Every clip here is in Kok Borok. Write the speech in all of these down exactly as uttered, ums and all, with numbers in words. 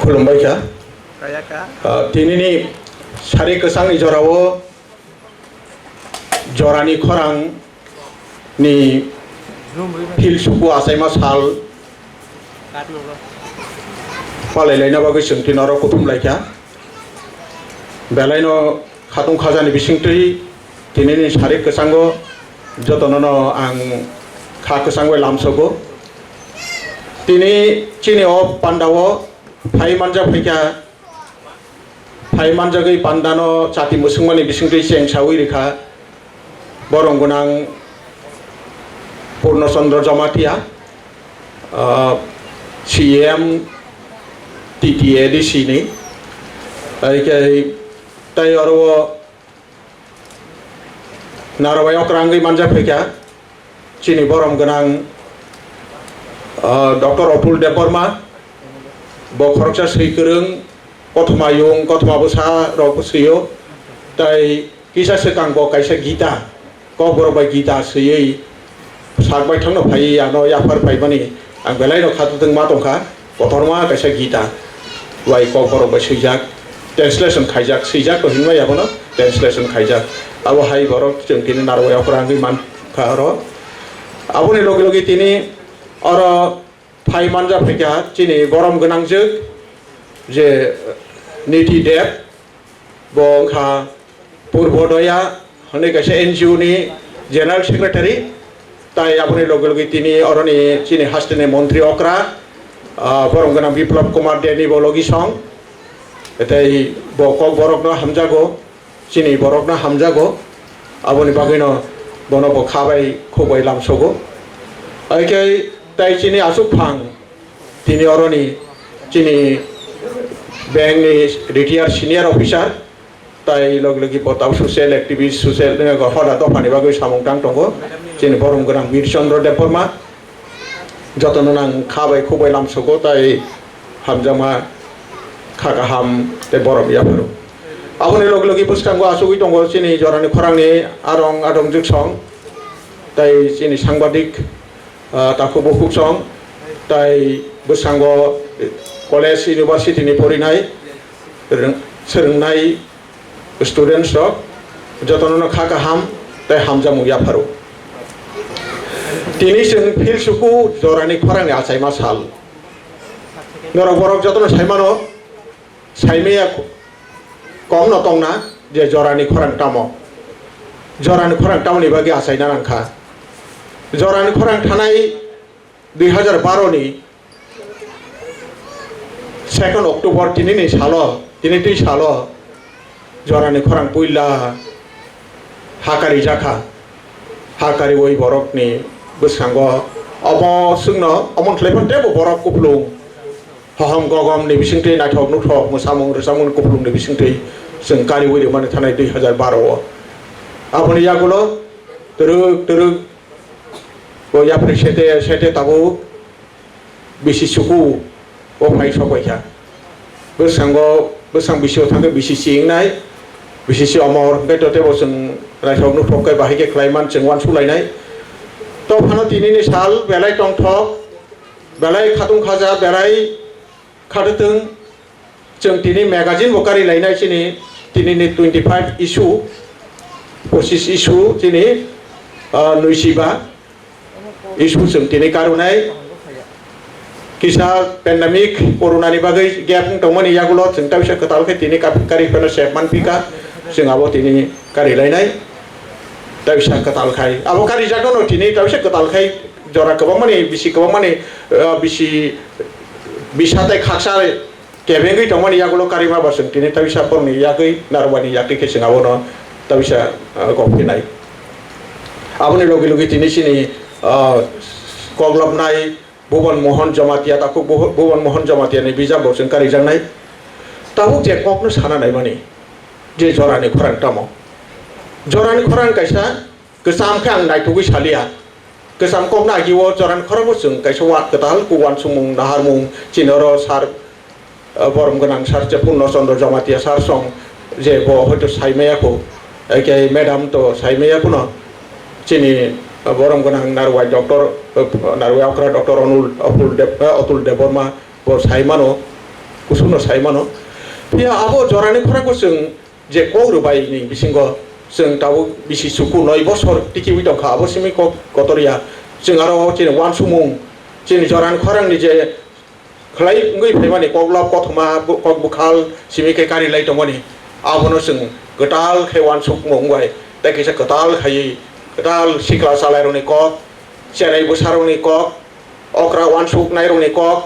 Khulumbai kha. Ah, tinini sari kwchangni jorao jorani khorang ni phil suku achaima sal palailaina bagwi chwng tini oro kuthum laikha. Belaino khatung khajani bisingtwi tinini sari kwchango jotonono ang kha kwchang bai lamsogo. Tini chini o pandao phai manja phaikha. Phai manjagwi pandano chati mwswngmani bisingtwi cheng sawi rikha. Borom gwnang Purno Chandra Jamatia, ah, C M, T T A D C ni. Tei khe, tei oro Narwai okra wngwi manja phaikha chini borom gwnang, ah, Doctor Atul Debbarma, bo khoroksa swi kwrwng, kothoma yung, kothoma bwsa rok swi-o, tei kisa swkang bo kaisa Gita, Kokborok bai Gita swiwi sak bai thangno phaiwi ano yaphar phaimani ang belaino khatutwng ma tongkha. Kotorma kaisa Gita bai Kokborok bai swijak, translation khaijak, swijak to hinmai abono translation khaijak. Abo hai borok chwng tini Narwai okra wngwi mankha oro. Aboni logi logi tini oro phai manja phaikha chini borom gwnangjwk je Niti Deb, bo wngkha Purbodoya hwnwi kaisa N G O ni General Secretary, tai aboni logi logi tini oroni chini hasteni montri okra, ah, borom gwnang Biplab Kumar Deni bo logi song, tei bo Kokborokno hamjago, chini borokno hamjago, aboni bagwino bono bo kha bai khuk bai lamsogo. Hai khe tai chini aswk phang, tini oroni chini bank ni retired senior officer, tai logi logi bo tabuk social activist, social, eh, hoda dophani bagwi samung tang tongo. Chini borom gwnang Bir Chandra Debbarma, jotono nang kha bai khuk bai lamsogo, tai hamjakma kha kaham tei borom yapharo. Aboni logi logi bwskango achugwi tongo chini jorani khorangni arong adong jwksong, tai chini sangbadik, ah, takhuk bukhuk song, tai bwskango college, university ni porinai, rwng-, swrwngnai students rok jotono no kha kaham tei hamjakmung yapharo. Tini chwng phil suku jorani khorangni achaima sal. Norok borok jotono saimano, saimaya kokno tongna je jorani khorang tamo. Jorani khorang tamoni bagwi achaina nangkha. Jorani khorang thanai dui hajar baro ni second October tinini salo, tini twi salo jorani khorang puila ha karijakha. Ha kariwi borokni bwskango omo swngno, omo khlaiphano teibo borok kupulung hohom gogom ni bisingtwi naithok nuthok mwsamung rwchapmung kupulung ni bisingtwi chwng kariwi rwmani thanai dui hajar baro o. Aboni yagulo twrwk twrwk bo yapri sete sete tabuk bisi suku o phai sok bai kha. Bwskango, bwskang bisio thangkhe bisi si wngnai, bisi si omor hwnkhe to teibo chwng naithok nuthok khe bahai khe khlai man chwng uansuk lainai. To phano tinini sal belai tongthok, belai khatung khaja, belai khatwtwng. Chwng tini magazine bo kari lainai chini, tinini twenty five issue, pochis issue chini, ah, nuisiba issue chwng tini karunai. Kisa pandemic corona ni bagwi gap wng tongmani yagulo chwng taisa kwtal khe tini kap-, kari phano sep manphi kha, chwng abo tini kari lainai. Taisa kwtal khai abo kari jagano tini taisa kwtal khai jora kwbangmani bisi kwbangmani, ah, bisi bisa tei khaksa kebengwi tongmani yagulo karima bo chwng tini taisa borokni yagwi narwani yakti khe chwng abono taisa, ah, gophinai. Aboni logi logi tini chini, ah, koklopnai Bhuban Mohan Jamatia, takhuk Bhu-, Bhuban Mohan Jamatia ni bijap bo chwng karijaknai. Tabuk je kokno sana naimani je jorani khorang tamo. Jorani khorang kaisa kwcham khe ang naitugwi saliya. Kwcham kokno agi o jorani khorang bo chwng kaisa wa-, kwtal ku uansukmung naharmung chini oro sar, ah, borom gwnang sar je Purno Chandra Jamatia sar song je bo hoito saimaya kho. Eke madam to saimaya kuno chini, ah, borom gwnang Narwai doctor, ah, Narwai okra doctor Onul, Atul Deb-, ah, Atul Debbarma bo sai mano. Kusuno sai mano. Phiya abo jorani khorang bo chwng je kok rwbai ni bisingo chwng tabuk bisi chuku noi bosor tikiwi tongkha, abo simi kok kotor ya. Chwng aro chini uansukmung, chini jorani khorang ni je khlai wngwi phaimani koklop kothoma bo-, kok bwkhal simi khe kari lai tongmani, abono chwng kwtal khe uansukmung bai tei kisa kwtal khaiwi kwtal sikla chalairokni kok, cherai bwsarokni kok, okra uansuknairokni kok,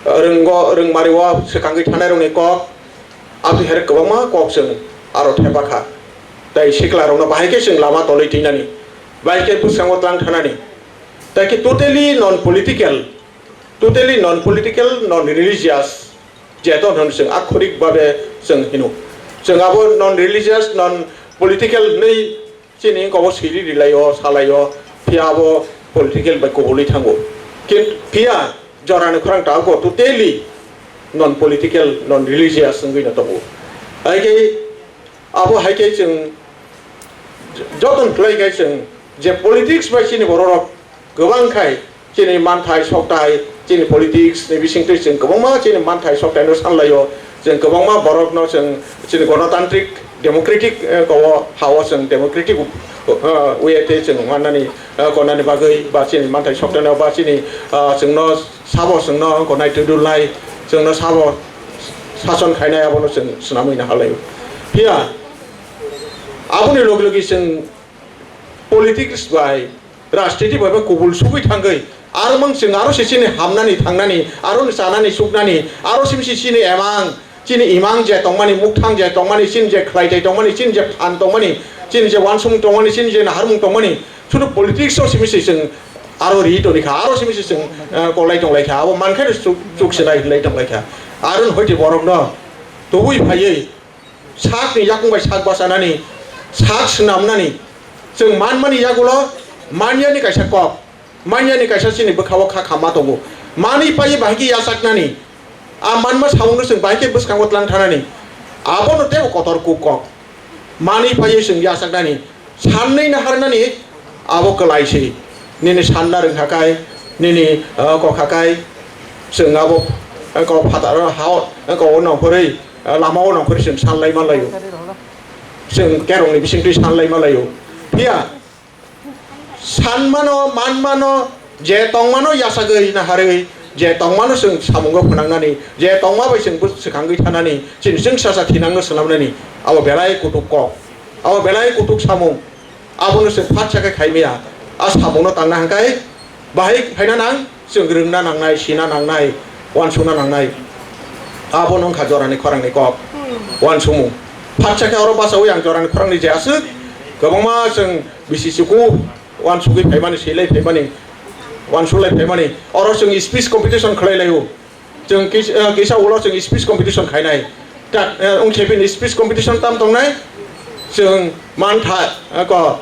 rwngo rwngmari o swkangwi thanairokni kok, aboni hai kwbangma kok chwng aro thepa kha. Tei siklarokno bahai khe chwng lama tolwi twinani, bahai khe bwskango tlang thanani. Tei khe totally non political, totally non political, non religious, jeto hwn chwng akhorik babe chwng hino. Chwng abo non religious, non political hwnwi chini kobo siri rilaio, salaio, phiya abo political bai kubulwi thango. Kint-, phiya jorani khorang ta abo totally non political, non religious wngwi no tongo. Hai khe abo hai khe chwng joto ni khlai khe chwng je politics bai chini bororok kwbang khai chini manthai sokthai, chini politics ni bisingtwi chwng kwbangma chini manthai sokthai no sanlaio. Chwng kwbangma borok no chwng chini gonotantrik democratic, eh, ko hao chwng democratic, eh, way tei chwng mannani, eh, konani bagwi ba chini manthai sokthai no ba chini, ah, chwngno sabo chwngno gonai twi rwlai, chwngno sabo sason khainai abono chwng swnamwi nahalaio. Phiya aboni logi logi chwng politics bai, rajniti bai bo kubul sugwi thangwi, aro mang chwng aro se chini hamnani thangnani, aro ni chanani suknani, aro simi se chini emang, chini imang je tongmani, mukthang je tongmani, chini je khlaitai tongmani, chini je phan tongmani, chini je uansukmung tongmani, chini je naharmung tongmani, sudu politics o simi se chwng aro ri tongwi kha, aro simi se chwng, eh, kolai tonglai kha, abo mankhe chuk, chuk sinai hinlai tonglai kha. Aro ni hoite borokno tubui phaiwi sakni yakung bai sak bachanani, sak swnamnani, chwng manmani yagulo manyani kaisa kok, manyani kaisa chini bwkhao kha kha ma tongo. Manwi paiwi bahai khe yachaknani, a manma samungno chwng bahai khe bwskango tlang thanani, abono teibo kotor kuk kok. Manwi paiwi chwng yachaknani, sanwi naharnani abo kwlai se. Nini sanna rwngkha kai, nini, uh, kokha kai, chwng abo, uh, kok phataro hao, uh, kok nongkhorwi, uh, lamao nongkhorwi chwng sanlai manlaio. Chwng kerongni bisingtwi sanlai manlaio. Phiya sanmano, manmano, je tongmano yachagwi naharwi, je tongmano chwng samungo phwnangnani, je tongma bai chwng bw-, swkangwi thanani, chini chwngsacha thinangno swnamnani, abo belai kutuk kok, abo belai kutuk samung. Abono chwng phatsa khe khai maya. A samungno tangna hwnkhe bahai khaina nang, chwng rwngna nangnai, sina nangnai, uansukna nangnai. Abono wngkha jorani khorangni kok, uansukmung. Phatsa khe oro bachaui ang jorani khorangni je aswk kwbangma chwng bisi chuku uansugwi phaimani, swilai phaimani, uansuklai phaimani. Oro chwng speech competition khlai laio. Chwng kis-, eh, kisa ulo chwng speech competition khainai. Ta, eh, wng khe bini speech competition tam tongnai. Chwng mantha, eh, ko,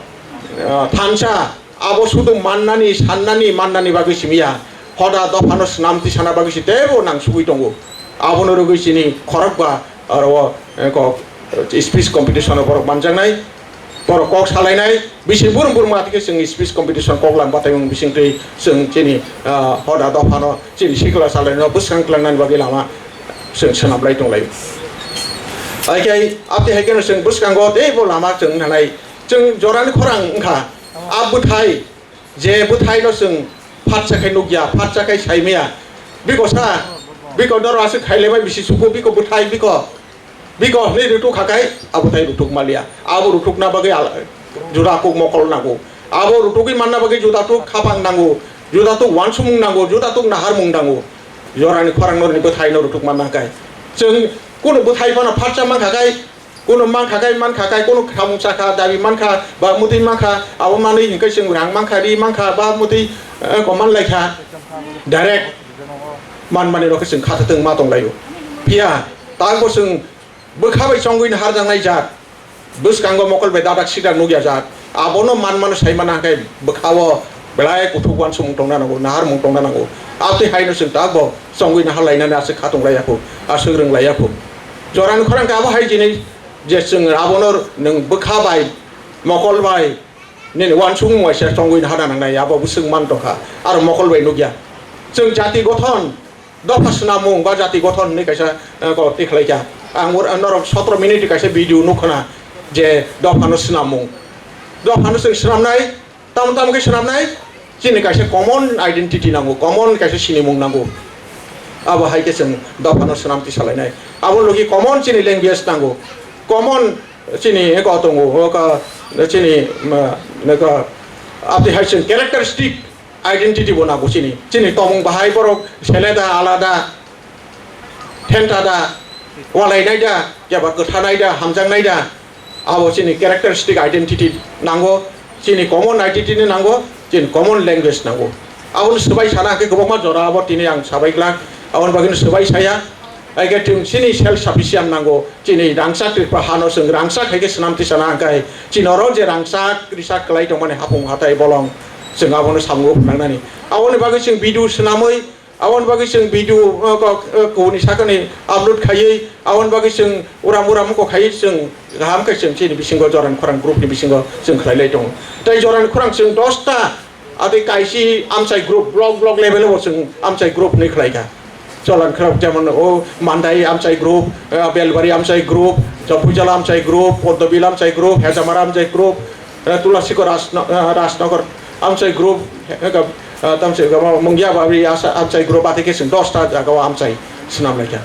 eh, thansa, abo sudu mannani, sannani, mannani bagwi simiya. Hoda dophano swnam tisana bagwi si teibo nangsugwi tongo. Abono rwgwi chini khorokba aro, eh, ko, speech competition o borok manjaknai. Borok kok salainai, bisi burum burum atike chwng speech competition kok lang bataimung bisingtwi chwng chini, ah, hoda dophano chini sikla salainai bwskang tlangnani bagwi lama chwng swnamlai tonglaio. Hai khe, aboni hai kheno chwng bwskango teibo lama chwng nanai, chwng jorani khorang wngkha. A bwthai, je bwthaino chwng phatsa khai nukya, phatsa khai saimaya. Biko sa, biko noro aswk khailaibai bisi chuku, biko bwthai, biko. Biko hwnwi rutuk kha khai, abo tai rutuk maliya. Abo rutukna bagwi al-, juda kuk mokol nango. Abo rutugwi manna bagwi juda tuk khapang nango. Juda tuk uansukmung nango, juda tuk naharmung nango. Jorani khorang norni bwthaino rutuk manna khai. Chwng kunu bwthai phano phatsa mankha khai, kunu mankha khai, mankha khai, kunu khamung chakha, dabi mankha, ba mutwi mankha, abo manwi hinkhe chwng rang mankha, ri mankha, ba mutwi, eh, ko manlaikha. Direct manmani rokhe chwng khathatwng ma tonglaio. Phiya, takbo chwng bwkha bai chongwi naharjaknai jat, bwskango mokol bai dadak sidak nukya jat, abono manmano saimana hwnkhe bwkhao belai kuthuk uansukmung tongna nango, naharmung tongna nango. Aboni haino chwng takbo chongwi nahar lainani aswk khatung laiya khu, aswk rwng laiya khu. Jorani khorang khe abo hai jini je chwng abono nwng bwkha bai, mokol bai, nini uansukmung bai se chongwi naharna nangnai, abo bwswk man tongkha, aro mokol bai nukya. Chwng jati gothon, dopha swnamung ba jati gothon hinwi kaisa, eh, ko tikhlai kha. Ang ur-, norok sotro minute kaisa video nukhana je dophano swnamung. Dophano chwng swnamnai, tamo tamo khe swnamnai, chini kaisa common identity nango, common kaisa sinimung nango. Abo hai khe chwng dophano swnam tisalainai. Abo logi common chini language nango, common chini eko tongo, oka chini, ma, neka, abdi hai chwng characteristic identity bo nango chini. Chini tongmung bahai borok seleda alada, thenta da, walainai da, keba kwthanai da, hamjaknai da, abo chini characteristic identity nango, chini common identity ni nango, chini common language nango. Aboni swbai sana khe kwbangma jora abo tini ang sabai glak, aboni bagwi no swbai saya. Hai khe chwng chini self sufficient nango, chini rangchak Tripura hano chwng rangchak hai khe swnam tisana hwnkhe chini oro je rangchak risak kwlai tongmani hapung hatai bolong chwng abono samungo phunangnani. Aboni bagwi chwng video swnamwi, aboni bagwi chwng video, uh, kok, uh, kubuni sakani upload khaiwi, aboni bagwi chwng uram uram kok khaiwi chwng kaham khe chwng chini bisingo Jorani Khorang group ni bisingo chwng khlai lai tongo. Tei Jorani Khorang chwng dosta ati kaisi amchai group, block, block level o chwng amchai group ni khlai kha. Jorani Khorang jemon o Mandai amchai group, uh, Belbari amchai group, Jopujala amchai group, Poddobil amchai group, Hejamara amchai group, eh, Tulasikor Rajno-, eh, Rajnogor amchai group, eh, eh, tamchai group, Mungiabari asa-, amchai group, ati khe chwng dosta jaga o amchai swnam lai kha.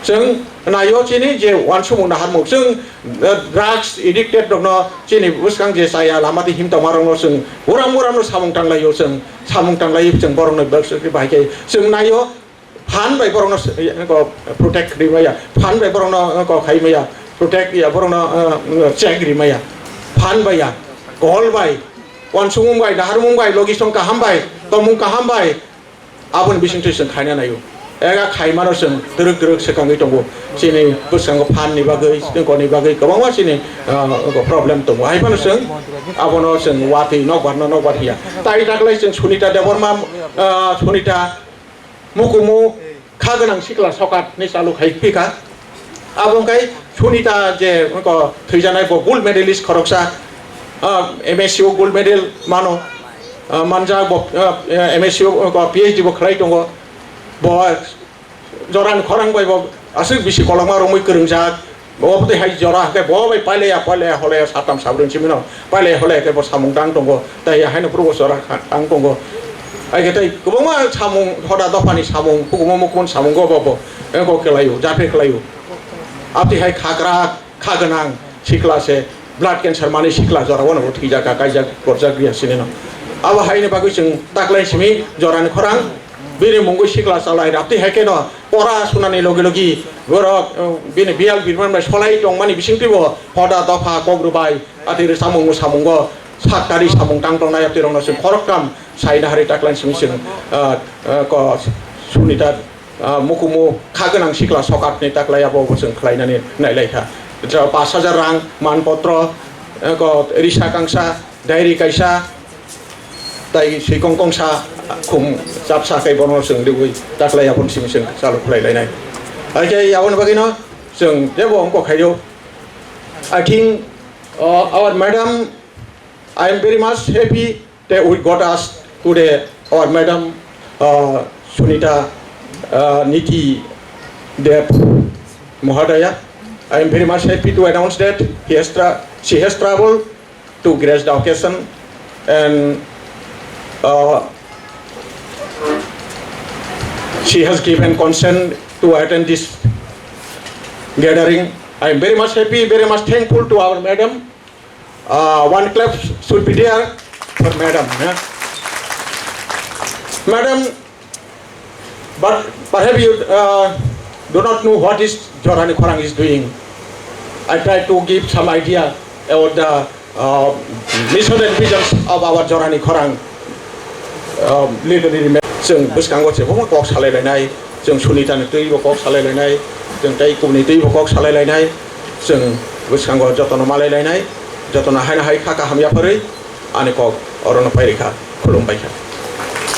Chwng naio chini je uansukmung naharmung, chwng, eh, drugs addicted rokno chini bwskang je chaya lama twi himtongma rokno chwng uram uram no samung tanglaio, chwng samung tanglaio, chwng borok no bahai khe chwng naio. Phan bai borokno se-, ko protect ri maya, phan bai borokno ko khai maya, protect ya borokno, eh, check ri maya, phan bai ya, kol bai, uansukmung bai, naharmung bai, logisong kaham bai, tongmung kaham bai, aboni bisingtwi chwng khaina naio. Ega khaimano chwng twrwk twrwk swkangwi tongo. Chini bwskango phan ni bagwi, tongkol ni bagwi kwbangma chini, eh, problem tongo. Hai phano chwng abono chwng watwi nokbarno nokbar hiya. Tai taklai chwng Sunita Debbarma, eh, Sunita Mukumu kha gwnang sikla sokat ni chalu khai phi kha. Abo wngkha Sunita je wngkha thwijanai bo gold medalist khoroksa, ah, M S C o gold medal mano, ah, manjak bo, ah, M S C o, ah, P H D bo khlai tongo. Bo Jorani Khorang bai bo aswk bisi kolokma romwi kwrwngjak. Bo tei hai jora hwnkhe bo bai pailaya, pailaya, holaya, satam sabrwini simi no pailaya, holaya khe bo samung tang tongo, tei haino phuru bo jora kha-, tang tongo. Hai khe tei kwbangma samung, hoda dophani samung, hukumu mukumu samungo bo, bo, eh, bo kwlaio, japhe kwlaio. Abtwi hai khakra, kha gwnang, sikla se, blood cancer mani sikla jora, wano bo thwijak kha, kaijak, gorjak ya sini no. Abo haini bagwi chwng taklai simi Jorani Khorang, bini mungwi sikla chalai rap twi hai khe no, pora sunani logi logi borok, eh, bini biyal birman bai solai tongmani bisingtwi bo hoda dopha kok rwbai, ati rwchapmung mwsamungo sak tari samung tang tongnai ati rokno chwng khoroktham saina hari taklai simi chwng, ah, ah, ko Sunita, ah, Mukumu kha gwnang sikla sokatni taklai abo bo chwng khlainani nailai kha. Jora pash hajar rang manpotro, eh, ko risa kangsa, diary kaisa, tai swikong kongsa khum chapsa khe bono chwng riwi taklai aboni simi chwng chalu khlai lainai. Hai khe aboni bagwino chwng tebo wngkok khaio. I think, uh, our madam, I am very much happy that we got us today our madam, uh, Sunita, uh, Niti Dev Mohodaya. I am very much happy to announce that he has tra-, she has traveled to grace the occasion, and, uh, she has given consent to attend this gathering. I am very much happy, very much thankful to our madam. Uh, one clap should be there for madam, yeah. Madam, but perhaps you, uh, do not know what is Jorani Khorang is doing. I try to give some idea about the, uh, mission and visions of our Jorani Khorang, uh, literary ma-, chwng bwskango chwng kok salai lainai, chwng Sunita ni twi bo kok salai lainai, chwng tei kubuni twi bo kok salai lainai, chwng bwskango jotono malai lainai, jotono haino hai kha kaham yapharwi ani kok orono pai rikha, khulum bai kha.